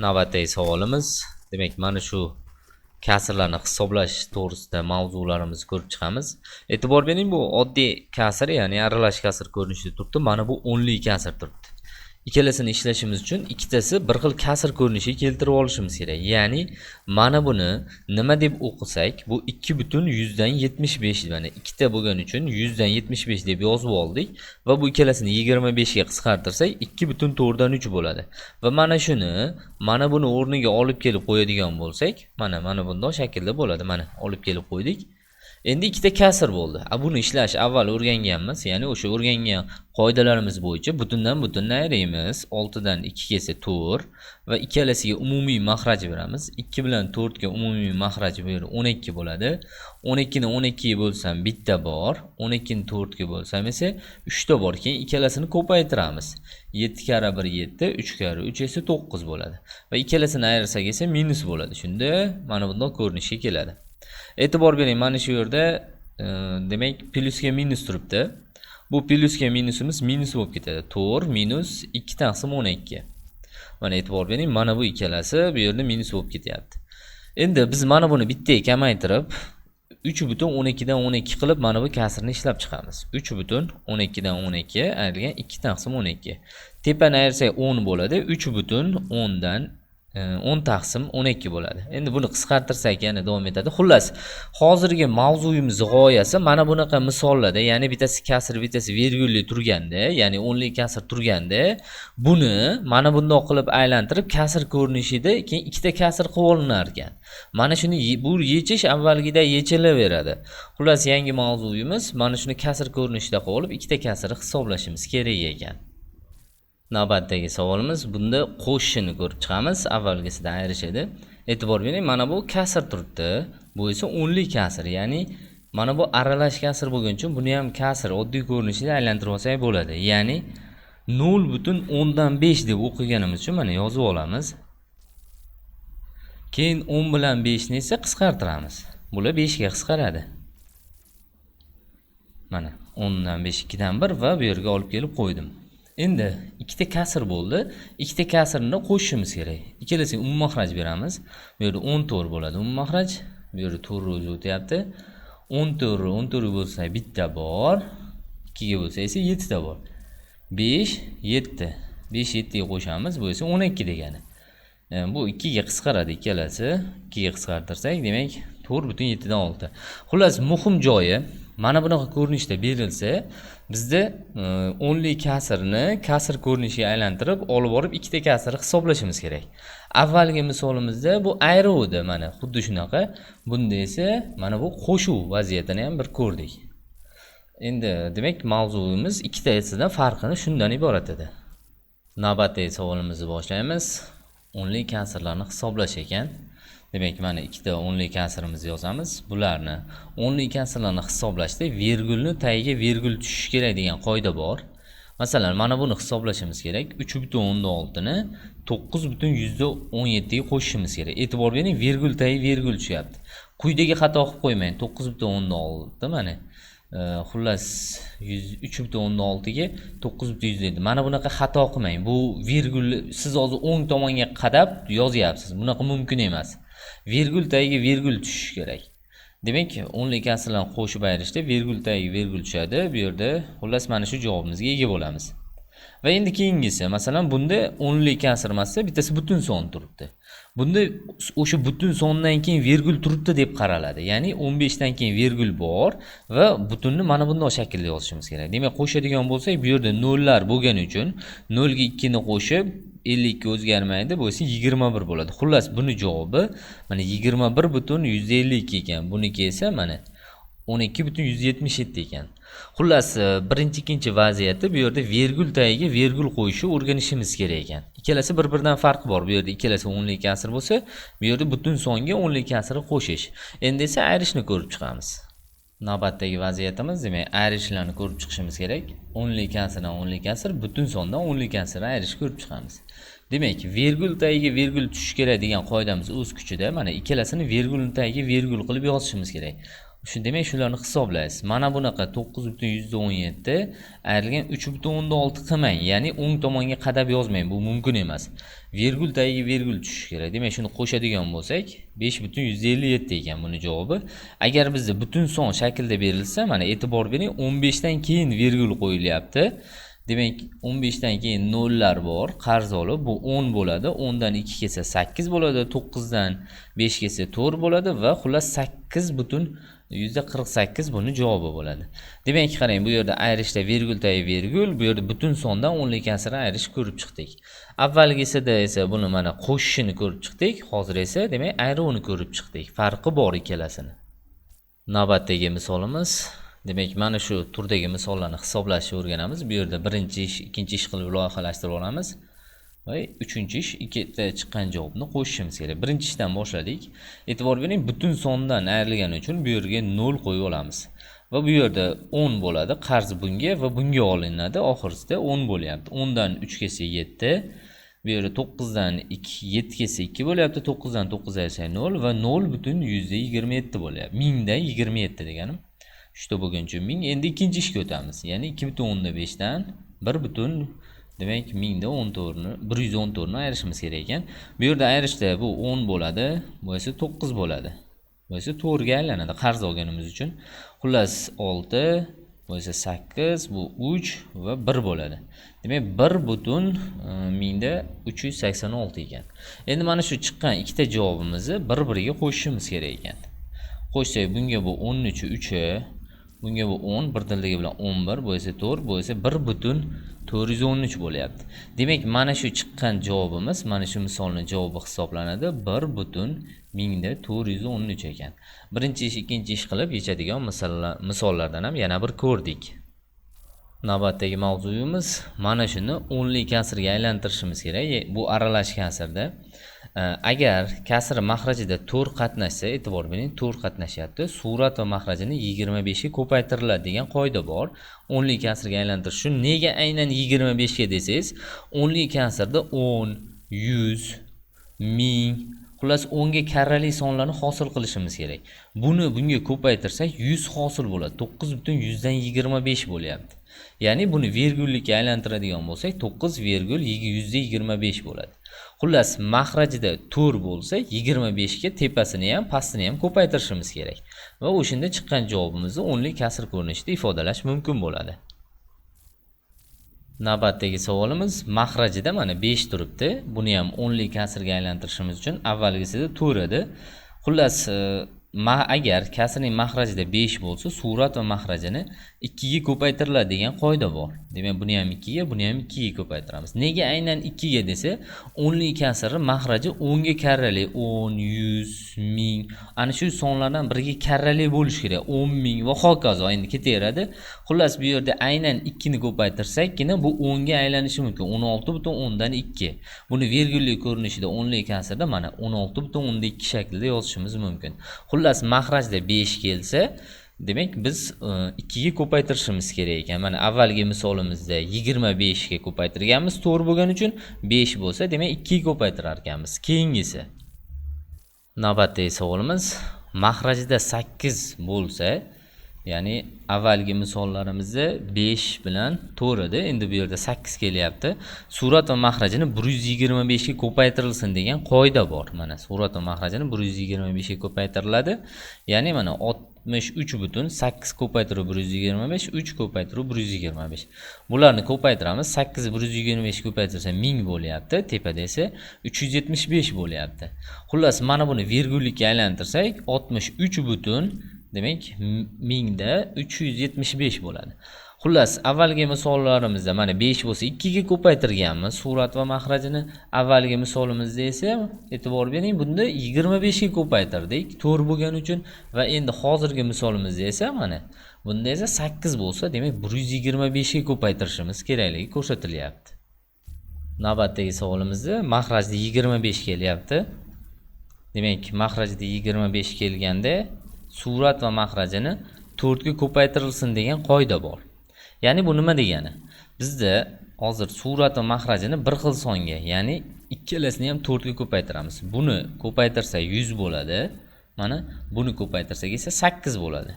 Navbatdagi savolimiz, demak, mana shu kasrlarni hisoblash to'g'risida mavzularimizni ko'rib chiqamiz. E'tibor bering, bu oddiy kasr, ya'ni aralash kasr ko'rinishida turibdi. Mana bu o'nli kasr turibdi. Ikkalasini ishlashimiz uchun ikkitasi bir xil kasr ko'rinishiga keltirib olishimiz kerak. Ya'ni mana buni nima deb o'qisak, bu 2,75, mana ikkita bo'lgani uchun 175 deb yozib oldik va bu ikkalasini 25 ga qisqartirsak 2,4 bo'ladi. Va mana shuni, mana buni o'rniga olib kelib qo'yadigan bo'lsak, mana bunday shaklda bo'ladi. Mana olib kelib qo'ydik. Endi ikkita kasr bo'ldi. Buni ishlash avval o'rganganmiz, ya'ni o'sha o'rgangan qoidalarimiz bo'yicha butundan butunni ayiramiz. 6 dan 2 kelsa 4 va ikkalasiga umumiy mahraj beramiz. 2 bilan 4 ga umumiy mahraj berib 12 bo'ladi. 12 ni 12 ga bo'lsam bitta bor, 12 ni 4 ga bo'lsam esa 3 ta bor. Keyin ikkalasini ko'paytiramiz. 7 karra 1 7, 3 karra 3 esa 9 bo'ladi. Va ikkalasini ayirsak esa minus bo'ladi. Shunda mana bunday ko'rinishga keladi. E'tibor bering, mana shu yerda demak plyusga minus turibdi. Bu plyusga minusimiz minus bo'lib ketadi. 4 minus 2 taqsim 12. Mana e'tibor bering, mana bu ikkalasi bu yerda minus bo'lib ketyapti. Endi biz mana buni bittaga kamaytirib 3,12dan 12 qilib mana bu kasrni ishlab chiqamiz. 3,12dan 12 ayrilgan 2 taqsim 12. Tepani ayirsak 10 bo'ladi. 3,10dan 10 taqsim 12 bo'ladi. Endi buni qisqartirsak yana davom etadi. Xullas, hozirgi mavzuyimiz g'oyasi mana bunaqa misollarda, ya'ni bittasi kasr, bittasi vergulli turganda, ya'ni o'nli kasr turganda, buni mana bundoq qilib aylantirib kasr ko'rinishida keyin ikkita kasr qilib olinar ekan. Mana shuni bu yechish avvalgida yechilaveradi. Xullas, yangi mavzuyimiz mana shuni kasr ko'rinishida qilib olib ikkita kasrni hisoblashimiz kerak ekan. Navbatdagi savolimiz, bunda qo'shishini ko'rib chiqamiz. Avvalgisida ayirish edi. E'tibor bering, mana bu kasr turibdi. Bu esa o'nli kasr, ya'ni mana bu aralash kasr bo'lgani uchun buni ham kasr oddiy ko'rinishida aylantirib olsak bo'ladi. Ya'ni 0,5 deb o'qiganimiz uchun mana yozib olamiz. Keyin 10 bilan 5 ni esa qisqartiramiz. Bular 5 ga qisqaradi. Mana 10 dan 5 2 dan 1 va bu yerga olib kelib qo'ydim. Endi ikkita kasr bo'ldi. Ikkita kasrni qo'shishimiz kerak. Ikkalasiga umumiy mahraj beramiz. Bu yerda 14 bo'ladi umumiy mahraj. Bu yerda 4 o'zi o'tyapti. 14 14 ga bo'lsa bitta bor. 2 ga bo'lsa esa 7 ta bor. 5 7. 5 7 ga qo'shamiz. Bu esa 12 degani. Bu 2 ga qisqaradi ikkalasi. 2 ga qisqartirsak, demak 4,6. Xullas, muhim joyi mana bunaqa ko'rinishda berilsa, bizda o'nli kasrni kasr ko'rinishiga aylantirib, olib borib ikkita kasrni hisoblashimiz kerak. Avvalgi misolimizda bu ayiruvdi, mana xuddi shunaqa. Bunda esa mana bu qo'shuv vaziyatini ham bir ko'rdik. Endi demak mavzuimiz ikkitasidan farqini shundan iborat edi. Navbatdagi savolimizni boshlaymiz. O'nli kasrlarni hisoblash ekan. Demak, mana ikkita o'nli kasrimizni yozamiz. Bularni o'nli kasrlarni hisoblashda vergulni tagiga vergul tushishi kerak degan qoida bor. Masalan, mana buni hisoblashimiz kerak. 3,6 ni 9,17 ga qo'shishimiz kerak. E'tibor bering, vergul tagiga vergul tushyapti. Quyidagi xato qilib qo'ymang. 9,6 mana. Xullas 3,6 ga 9,7. Mana bunaqa xato qilmang. Bu vergul siz hozir o'ng tomonga qadab yozyapsiz. Bunaqa mumkin emas. Vergul tagiga vergul tushishi kerak. Demak, o'nli kasrlarni qo'shib ayirishda vergul tagiga vergul tushadi. Bu yerda xullas mana shu javobimizga ega bo'lamiz. Va endi keyingisi, masalan, bunda o'nli kasr emasda, bittasi butun son turibdi. Bunda o'sha butun sondan keyin vergul turibdi deb qaraladi. Ya'ni 15 dan keyin vergul bor va butunni mana bunday shaklda yozishimiz kerak. Demak, qo'shadigan bo'lsak, bu yerda nollar bo'lgani uchun 0 ga 2 ni qo'shib 52 o'zgarmaydi, bu esa 21 bo'ladi. Xullas, buni javobi mana 21,52 ekan. Buniki esa mana 12,177 ekan. Xullas, birinchi, ikkinchi vaziyatda bu yerda vergul tagiga vergul qo'yishni o'rganishimiz kerak ekan. Ikkalasi bir-biridan farqi bor. Bu yerda ikkalasi o'nli kasr bo'lsa, bu yerda butun songa o'nli kasrni qo'shish. Endi esa ayirishni ko'rib chiqamiz. Navbatdagi vaziyatimiz, demak, ayirishlarni ko'rib chiqishimiz kerak. O'nli kasrdan o'nli kasr, butun sondan o'nli kasrni ayirishni ko'rib chiqamiz. Demak, vergul tagiga vergul tushishi kerak degan qoidamiz o'z kuchida. Mana ikkalasini vergulni tagiga vergul qilib yozishimiz kerak. Shu demak shularni hisoblaysiz. Mana bunaqa 9,17 ayrilgan 3,6 qilmang, ya'ni o'ng tomonga qadab yozmang, bu mumkin emas. Vergul tagiga vergul tushishi kerak. Demak, shuni qo'shadigan bo'lsak, 5,57 ekan buni javobi. Agar bizda butun son shaklda berilsa, mana e'tibor bering, 15 dan keyin vergul qo'yilyapti. Demak, 15 dan keyin nollar bor, qarz olib bu 10 bo'ladi. 10 dan 2 kelsa 8 bo'ladi, 9 dan 5 kelsa 4 bo'ladi va xullas 8,48 buni javobi bo'ladi. Demak, qarang, bu yerda ayirishda vergul tagi vergul, bu yerda butun sondan o'nlik kasrni ayirish ko'rib chiqdik. Avvalgisida esa buni mana qo'shishini ko'rib chiqdik, hozir esa demak ayiruvni ko'rib chiqdik. Farqi bor ikkalasini. Navbatdagi misolimiz, demak, mana shu turdagi misollarni hisoblashni o'rganamiz. Bu yerda birinchi ish, ikkinchi ish qilib loyihalashtirib olamiz. Va uchinchi ish, ikkita chiqqan javobni qo'shishimiz kerak. Birinchi ishdan boshladik. E'tibor bering, butun sondan ayrilgani uchun bu yerga 0 qo'yib olamiz. Va bu yerda 10 bo'ladi, qarz bunga va bunga olinadi. Oxirisida 10 bo'lyapti. 10 dan 3 kelsa 7, bu yerda 9 dan 2 7 kelsa 2 bo'lyapti. 9 dan 9 ayirsak 0 va 0,27 bo'lyapti. 1000 da 27 deganim. Uchta bo'lgani uchun 1000. Endi ikkinchi ishga o'tamiz. Ya'ni 2,5 dan 1 butun, demak, 1014 ni, 114 ni ayirishimiz kerak ekan. Bu yerda ayirishda bu 10 bo'ladi, bu esa 9 bo'ladi. Bu esa 4 ga aylanadi qarz olganimiz uchun. Xullas 6, bu esa 8, bu 3 va 1 bo'ladi. Demak, 1 butun 386 ekan. Endi mana shu chiqqan ikkita javobimizni bir-biriga qo'shishimiz kerak ekan. Qo'shsak, bunga bu 13 3, bunga bu 10, bir dildagi bilan 11, bu esa 4, bu esa 1 butun 413 bo'lyapti. Demak, mana shu chiqqan javobimiz, mana shu misolning javobi hisoblanadi. 1 butun 413 ekan. Birinchi ish, ikkinchi ish qilib yechadigan misollardan ham yana bir ko'rdik. Navbatdagi mavzuyimiz, mana shuni o'nli kasrga aylantirishimiz kerak. Bu aralash kasrda. Agar kasr mahrajida 4 qatnashsa, e'tibor bering, 4 qatnashyapti. Surat va mahrajini 25 ga ko'paytiriladi degan qoida bor. O'nli kasrga aylantirish uchun nega aynan 25 ga desangiz, o'nli kasrda 10, 100, 1000, xullas 10 ga karrali sonlarni hosil qilishimiz kerak. Buni bunga ko'paytirsak 100 hosil bo'ladi. 9,25 bo'lyapti. Ya'ni buni vergullikka aylantiradigan bo'lsak 9,25 bo'ladi. Xullas mahrajida 4 bo'lsa 25 ga tepasini ham pastini ham ko'paytirishimiz kerak. Va o'shanda chiqqan javobimizni o'nli kasr ko'rinishida ifodalash mumkin bo'ladi. Navbatdagi savolimiz, mahrajida mana 5 turibdi. Buni ham o'nli kasrga aylantirishimiz uchun avvalgisida 4 edi. Xullas agar kasrning mahrajida 5 bo'lsa, surat va mahrajini 2 ga ko'paytiriladi degan qoida bor. Demak, buni ham 2 ga, buni ham 2 ga ko'paytiramiz. Nega aynan 2 ga desa, o'nli kasrning mahraji 10 ga karrali, 10, 100, 1000, ana shu sonlardan biriga karrali bo'lishi kerak. 10 000 va hokazo, endi ketaveradi. Xullas bu yerda aynan 2 ni ko'paytirsakkina bu 10 ga aylanishi mumkin. 16,2. Buni vergulli ko'rinishida o'nli kasrda mana 16,2 shaklida yozishimiz mumkin. Xullas mahrajda 5 kelsa, demak biz 2 ga ko'paytirishimiz kerak ekan. Mana avvalgi misolimizda 25 ga ko'paytirganmiz, 4 bo'lgani uchun 5 bo'lsa, demak 2 ga ko'paytirar ekanmiz. Keyingisi. Navbatdagi savolimiz, mahrajida 8 bo'lsa, ya'ni avvalgi misollarimizda 5 bilan 4 edi, endi bu yerda 8 kelyapti. Surat va mahrajini 125 ga ko'paytirilsin degan qoida bor. Mana surat va mahrajini 125 ga ko'paytiriladi. Ya'ni mana 63,8 ko'paytirib 125, 3 ko'paytirib 125. Bularni ko'paytiramiz. 8 125 ko'paytirsa 1000 bo'lyapti. Tepada esa 375 bo'lyapti. Xullas mana buni vergullikka aylantirsak 63 butun, demak 375 bo'ladi. Xullas avvalgi misollarimizda mana 5 bo'lsa 2 ga ko'paytirganmiz surat va mahrajini. Avvalgi misolimizda esa e'tibor bering, bunda 25 ga ko'paytirdik 4 bo'lgani uchun va endi hozirgi misolimizda esa mana bunda esa 8 bo'lsa, demak 125 ga ko'paytirishimiz kerakligi ko'rsatilyapti. Navbatdagi savolimizda mahrajda 25 kelyapti. Demak, mahrajda 25 kelganda surat va mahrajini 4 ga ko'paytirilsin degan qoida bor. Ya'ni bu nima degani? Bizda hozir surat va mahrajini bir xil songa, ya'ni ikkalasini ham 4 ga ko'paytiramiz. Buni ko'paytirsak 100 bo'ladi. Mana buni ko'paytirsak esa 8 bo'ladi.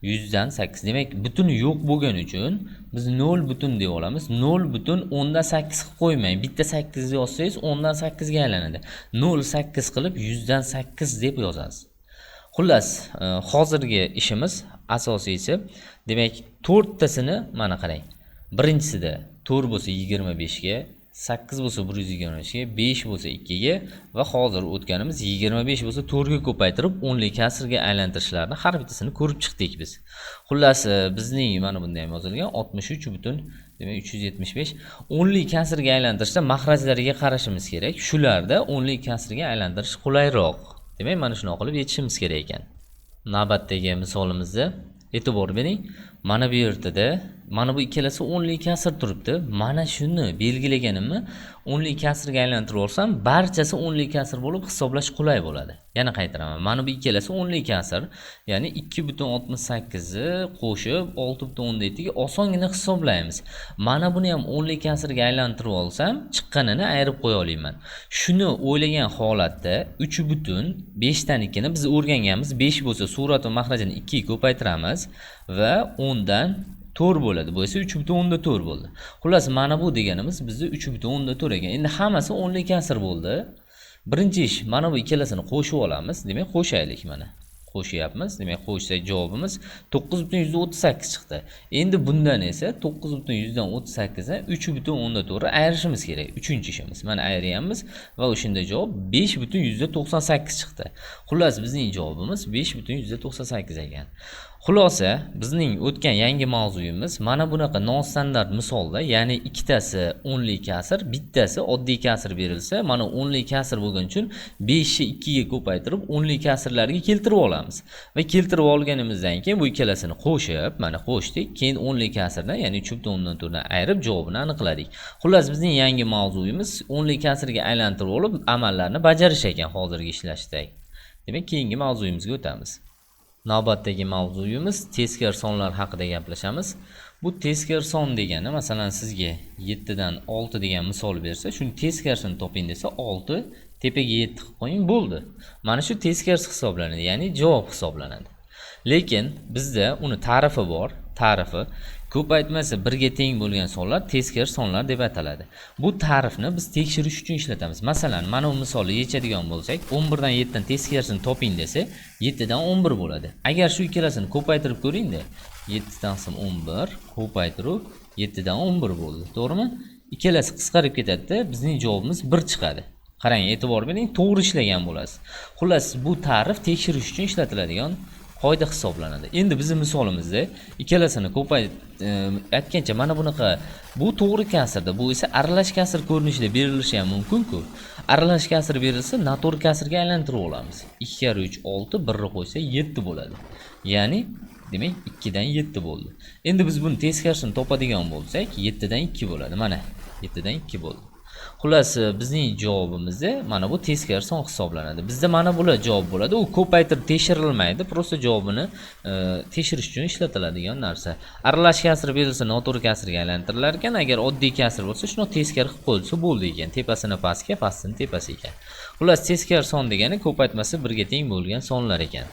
100dan 8. Demak, butuni yo'q bo'lgani uchun biz 0 butun deb olamiz. 0.8 qilib qo'ymang. Bitta 8 yozsangiz 10dan 8 ga aylanadi. 0.8 qilib 100dan 8 deb yozasiz. Xullas, hozirgi ishimiz asosiysi, demak, to'rttasini mana qarang. Birinchisida 4 bo'lsa 25 ga, 8 bo'lsa 125 ga, 5 bo'lsa 2 ga va hozir o'tganimiz 25 bo'lsa 4 ga ko'paytirib o'nli kasrga aylantirishlarni har bittasini ko'rib chiqdik biz. Xullas, bizning mana bunda ham yozilgan 63 butun, demak 375 o'nli kasrga aylantirishda maxrajlariga qarashimiz kerak. Shularda o'nli kasrga aylantirish qulayroq. Demak, mana shuni qilib yechishimiz kerak ekan. Navbatdagi misolimizda e'tibor bering. Mana bu yerda mana bu ikkalasi o'nli kasr turibdi. Mana shuni belgilaganimni o'nli kasrga aylantirib olsam, barchasi o'nli kasr bo'lib hisoblash qulay bo'ladi. Yana qaytaraman. Mana bu ikkalasi o'nli kasr, ya'ni 2.68 ni qo'shib 6.7 ga osongina hisoblaymiz. Mana buni ham o'nli kasrga aylantirib olsam, chiqqanini ayirib qo'ya olaman. Shuni o'ylagan holatda 3.5 dan 2 ni biz o'rganganmiz. 5 bo'lsa surat va maxrajini 2 ga ko'paytiramiz va 10 dan 4 bo'ladi. Bu esa 3.4 bo'ldi. Xullas, mana bu deganimiz bizda 3.4 ekan. Endi hammasi o'nli kasr bo'ldi. Birinchi ish, mana bu ikkalasini qo'shib olamiz. Demak, qo'shaylik mana. Qo'shyapmiz. Demak, qo'shsak javobimiz 9.38 chiqdi. Endi bundan esa 9.38 dan 3.4 ayirishimiz kerak. Uchinchi ishimiz. Mana ayiryapmiz va o'shanda javob 5.98 chiqdi. Xullas, bizning javobimiz 5.98 ekan. Xulosa, bizning o'tgan yangi mavzuyimiz mana bunaqa nostandart misolda, ya'ni ikkitasi o'nli kasr, bittasi oddiy kasr berilsa, mana o'nli kasr bo'lgani uchun 5 ni 2 ga ko'paytirib o'nli kasrlarga keltirib olamiz. Va keltirib olganimizdan keyin bu ikkalasini qo'shib, mana qo'shdik, keyin o'nli kasrdan, ya'ni 3.4 dan ayirib javobini aniqladik. Xullas, bizning yangi mavzuyimiz o'nli kasrga aylantirib olib amallarni bajarish ekan hozirgi ishlashda. Demak, keyingi mavzuyimizga o'tamiz. Navbatdagi mavzuyimiz teskari sonlar haqida gaplashamiz. Bu teskari son degani, masalan, sizga 7 dan 6 degan misol bersa, shuni teskarisini toping desa, 6 tepaga 7 qilib qo'ying, bo'ldi. Mana shu teskarisi hisoblanadi, ya'ni javob hisoblanadi. Lekin bizda uni ta'rifi bor. Ta'rifi ko'paytmasi 1 ga teng bo'lgan sonlar teskari sonlar deb ataladi. Bu ta'rifni biz tekshirish uchun ishlatamiz. Masalan, mana bu misolni yechadigan bo'lsak, 11 dan 7 dan teskarisini toping desa, 7 dan 11 bo'ladi. Agar shu ikkalasini ko'paytirib ko'ringda, 7 taqsim 11 ko'paytirib 7 dan 11 bo'ldi. To'g'rimi? Ikkalasi qisqarib ketadi-da, bizning javobimiz 1 chiqadi. Qarang, e'tibor bering, to'g'ri ishlagan bo'lasiz. Xullas, bu ta'rif tekshirish uchun ishlatiladigan qoida hisoblanadi. Endi bizning misolimizda ikkalasini aytgancha mana bunaqa, bu to'g'ri kasrda, bu esa aralash kasr ko'rinishida berilishi ham mumkin-ku. Aralash kasr berilsa, noto'g'ri kasrga aylantirib olamiz. 2 kar 3 6, 1 ni qo'ysa 7 bo'ladi. Ya'ni demak 2 dan 7 bo'ldi. Endi biz buni teskarisini topadigan bo'lsak, 7 dan 2 bo'ladi. Mana 7 dan 2 bo'ldi. Xullas, bizning javobimizda mana bu teskari son hisoblanadi. Bizda mana bular javob bo'ladi. U ko'paytirib tekshirilmaydi, просто javobini tekshirish uchun ishlatiladigan narsa. Aralash kasr berilsa noto'g'ri kasrga aylantirilar ekan, agar oddiy kasr bo'lsa, shuni teskari qilib qo'yilsa bo'ldi ekan. Tepasini pastga, pastini tepasi ekan. Xullas, teskari son degani ko'paytmasi 1 ga teng bo'lgan sonlar ekan.